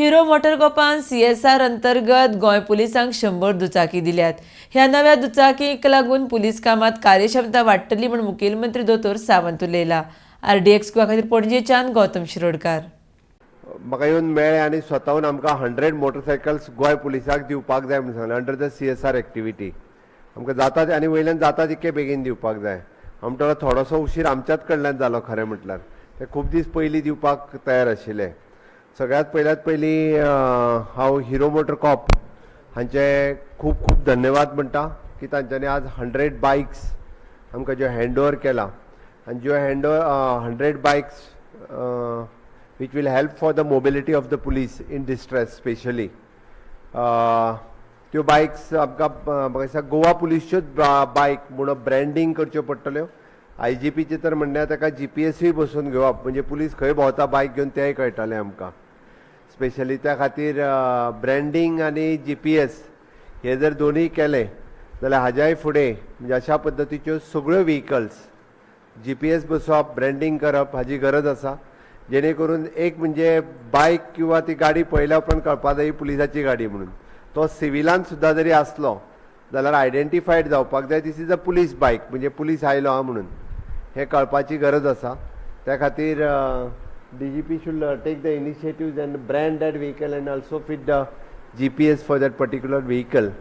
Hero मोटरकॉपान CSR अंतर्गत गोंय पुलिसांक 100 दुचाकी दिल्यात. ह्या नव्या दुचाकींक लागून पुलीस कामात कार्यक्षमता वाडटली म्हूण मुखेलमंत्री दोतोर सावंत उलयला. आरडीएक्स गोवा खातीर पणजेच्यान गौतम शिरोडकार. म्हाका येवन मेळ्ळे आनी स्वताहून आमकां 100 मोटरसायकल्स गोंय पुलिसाक दिवपाक जाय म्हणून सांगलें, under the CSR activity. आमकां जाता आनी वयल्यान जाता तितके बेगीन दिवपाक जाय. आमटलो थोडोसो उशीर आमच्याच कडल्यान जालो. खरें म्हटल्यार ते खूब दीस पयलीं दिवपाक तयार आशिल्ले. सगळ्यांत पयल्यात पयलीं हांव हिरो मोटर कॉप हांचे खूब खूब धन्यवाद म्हणटा की तांच्यांनी आज 100 बायक्स आमकां ज्यो हँड ओवर केला आनी ज्यो hand over 100 bikes which will help for the mobility of the police in distress specially. त्यो बायक्स आमकां, म्हाका दिसता, गोवा पुलीसच्योच बायक म्हणून ब्रँडींग करच्यो पडटल्यो. आयजीपीचें तर म्हणणें, ताका जीपीएसूय बसोवन घेवप, म्हणजे पुलीस खंय भोंवता बायक घेवन तेंय कळटालें आमकां. स्पेशली त्या खातीर ब्रँडींग आनी जीपीएस हे जर दोनूय केले जाल्यार हाज्याय फुडें म्हणजे अशा पद्दतीच्यो सगळ्यो व्हिकल्स जीपीएस बसोवप, ब्रँडींग करप हाजी गरज आसा, जेणे करून एक म्हणजे बायक किंवा ती गाडी पळयल्या उपरांत कळपा जाय ही पुलिसाची गाडी म्हणून. तो सिविलान सुद्दां जरी आसलो जाल्यार आयडेंटिफायड जावपाक जाय, this is a police bike, म्हणजे पुलीस आयलो आहा म्हणून हें कळपाची गरज आसा. त्या खातीर DGP should take the initiative and brand that vehicle and also fit the GPS for that particular vehicle.